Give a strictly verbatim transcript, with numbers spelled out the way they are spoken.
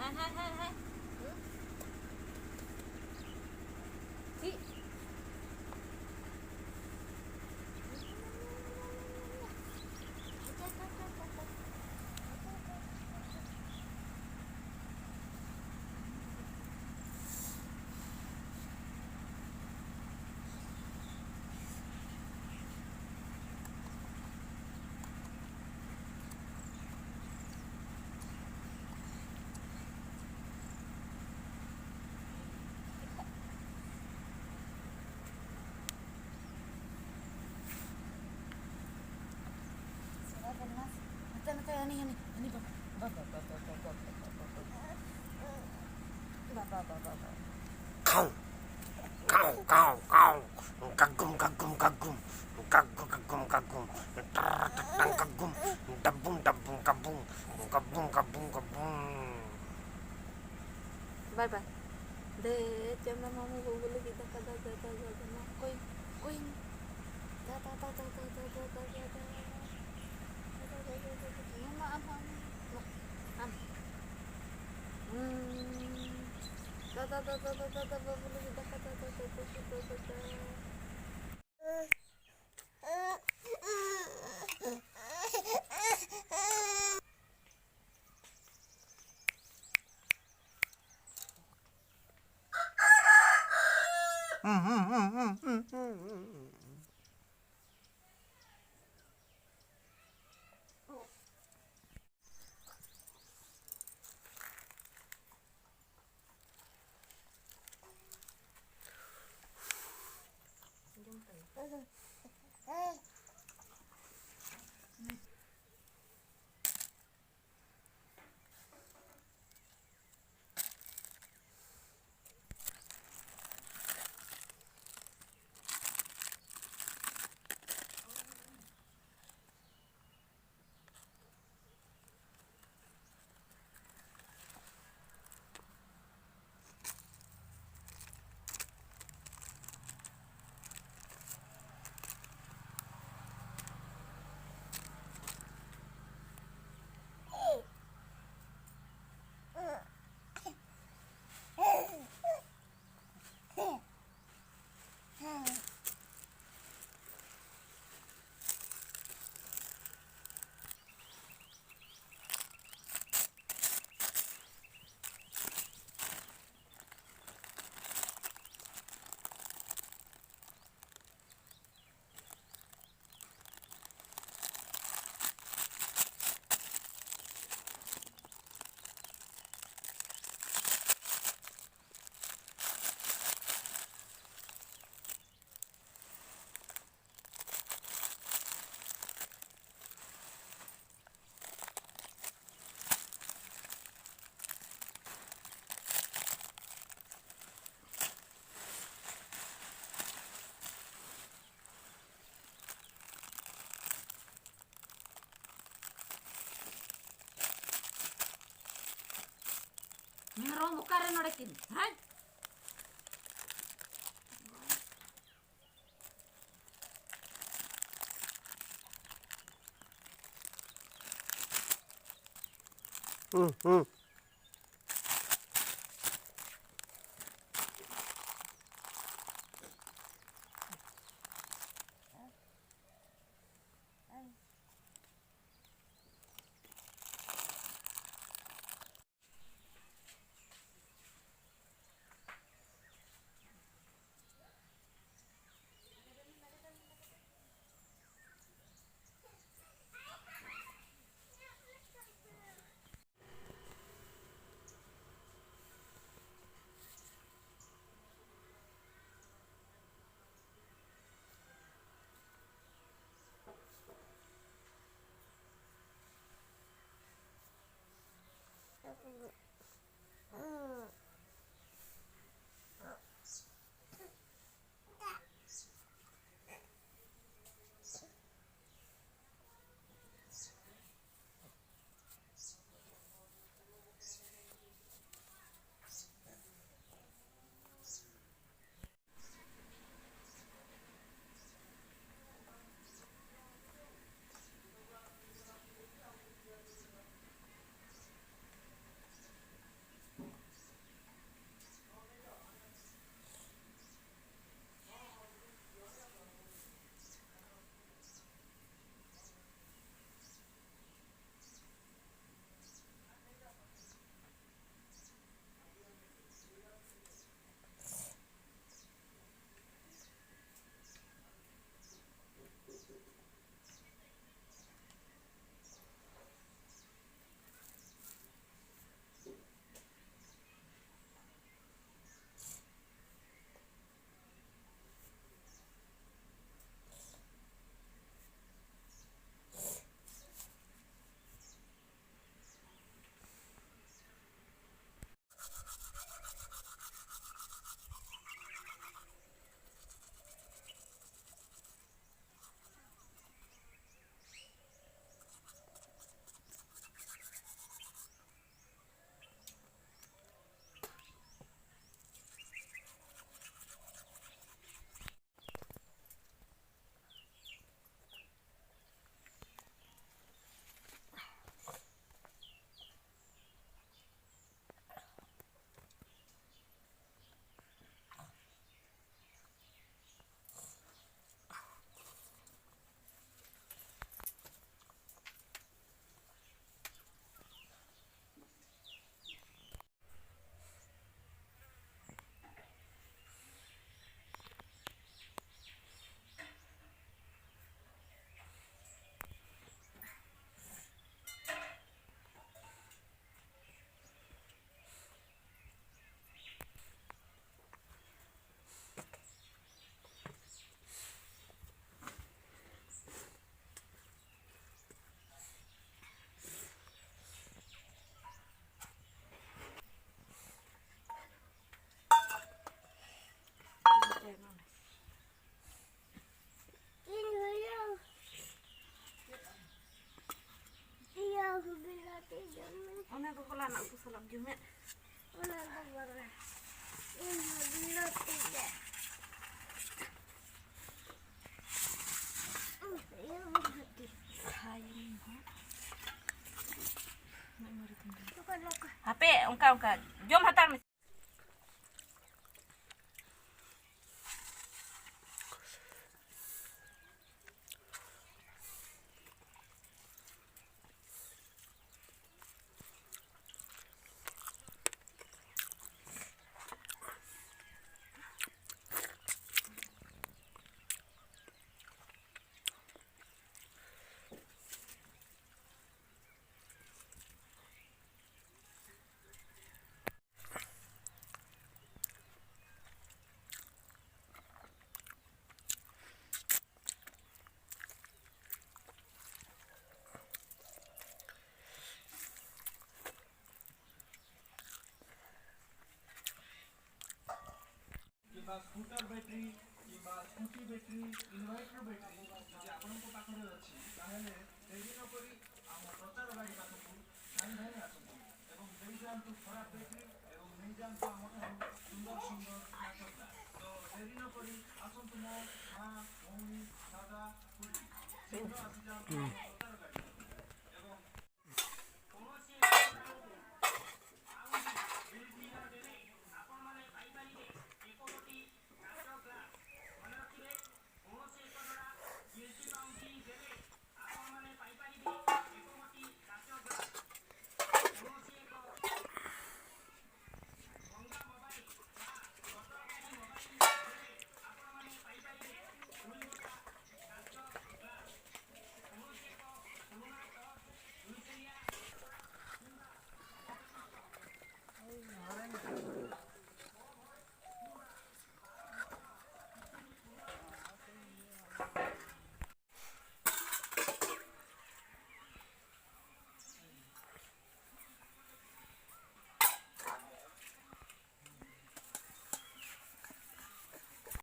Hai, hai, hai, hai. Ci. ᱱᱚᱛᱮ, ᱱᱚᱛᱮ, ᱦᱟᱹᱱᱤ, ᱦᱟᱹᱱᱤ, ᱦᱟᱹᱱᱤ, ᱵᱟᱵᱟ, ᱵᱟᱵᱟ, ᱵᱟᱵᱟ, ᱵᱟᱵᱟ, ᱵᱟᱵᱟ, ᱵᱟᱵᱟ, ᱵᱟᱵᱟ, ᱵᱟᱵᱟ᱾ ᱠᱷᱟᱣ, ᱠᱷᱟᱣ, ᱠᱷᱟᱣ, ᱠᱷᱟᱣ᱾ ᱠᱟᱜᱩᱢ, ᱠᱟᱜᱩᱢ, ᱠᱟᱜᱩᱢ᱾ ᱠᱟᱜᱩ, ᱠᱟᱜᱩᱢ, ᱠᱟᱜᱩᱢ᱾ ᱴᱟᱨ, ᱴᱟᱨ, ᱴᱟᱝ, ᱠᱟᱜᱩᱢ᱾ ᱰᱟᱵᱩᱢ, ᱰᱟᱵᱩᱢ, ᱠᱟᱵᱩᱢ᱾ ᱠᱟᱵᱩᱢ, ᱠᱟᱵᱩᱢ, ᱠᱟᱵᱩᱢ᱾ ᱵᱟᱭ ᱵᱟᱭ᱾ ᱫᱮ, ᱪᱟᱸᱫᱟ ᱢᱟᱢᱩ ᱵᱟᱹᱵᱩ ᱞᱟᱹᱜᱤᱫ ᱫᱟᱠᱟ, ᱫᱟᱠᱟ, ᱫᱟᱠᱟ, ᱫᱟᱠᱟ, ᱫᱟᱠᱟ, ᱠᱚᱭ, ᱠᱚᱭ᱾ ᱫᱟ, ᱫᱟ, ᱫᱟ᱾ ᱢᱟ, ᱢᱟ, ᱟᱢ ᱦᱚᱸ, ᱟᱢ ᱦᱚᱸ᱾ ᱟᱢ᱾ ᱦᱩᱸ᱾ ᱫᱟ, ᱫᱟ, ᱫᱟ, ᱵᱟᱹᱵᱩ ᱞᱟᱹᱜᱤᱫ ᱫᱟᱠᱟ, ᱫᱟ, ᱫᱟ, ᱫᱟ, ᱫᱟ᱾ ᱢᱮᱨᱚᱢ ᱚᱠᱟᱨᱮ ᱱᱚᱰᱮ ᱠᱤᱱ? ᱦᱮᱸ? ᱦᱩᱸ, ᱦᱩᱸ᱾ ᱚᱱᱟ ᱩᱛᱩ ᱥᱟᱞᱟᱜ ᱡᱚᱢᱮᱫ᱾ ᱚᱱᱟ ᱫᱚ ᱵᱟᱝ᱾ ᱤᱧ ᱦᱚᱸ ᱵᱤᱞᱟᱹᱛᱤ ᱜᱮ᱾ ᱤᱧ ᱦᱚᱸ ᱵᱤᱞᱟᱹᱛᱤ᱾ ᱠᱷᱟᱭᱟᱹᱧ ᱦᱟᱸᱜ᱾ ᱱᱚᱜᱼᱚᱭ ᱢᱟᱹᱨᱤᱪ ᱤᱧ ᱫᱚᱦᱚ᱾ ᱱᱚᱝᱠᱟ, ᱱᱚᱝᱠᱟ᱾ ᱦᱟᱯᱮ, ᱚᱱᱠᱟ, ᱚᱱᱠᱟ᱾ ᱡᱚᱢ ᱦᱟᱛᱟᱲ ᱢᱮ᱾ କିମ୍ବା ସ୍କୁଟର ବ୍ୟାଟେରୀ କିମ୍ବା ସ୍କୁଟି ବ୍ୟାଟେରୀ, ଇନଭର୍ଟର ବ୍ୟାଟେରୀ ଯଦି ଆପଣଙ୍କ ପାଖରେ ଅଛି, ତାହେଲେ ଡେରି ନ କରି ଆମ ପ୍ରଚାର ଗାଡ଼ି ପାଖକୁ ଧାଇଁ ଧାଇଁ ଆସନ୍ତୁ ଏବଂ ନେଇଯାଆନ୍ତୁ ଖରାପ ବ୍ୟାଟେରୀ ଏବଂ ନେଇଯାଆନ୍ତୁ ଆମଠାରୁ ସୁନ୍ଦର ସୁନ୍ଦର ନାଚଟା। ତ ଡେରି ନ କରି ଆସନ୍ତୁ ମୋ ମା, ଭଉଣୀ, ଦାଦା, ଖୁଡ଼ି, ଶୀଘ୍ର ଆସିଯାଆନ୍ତୁ।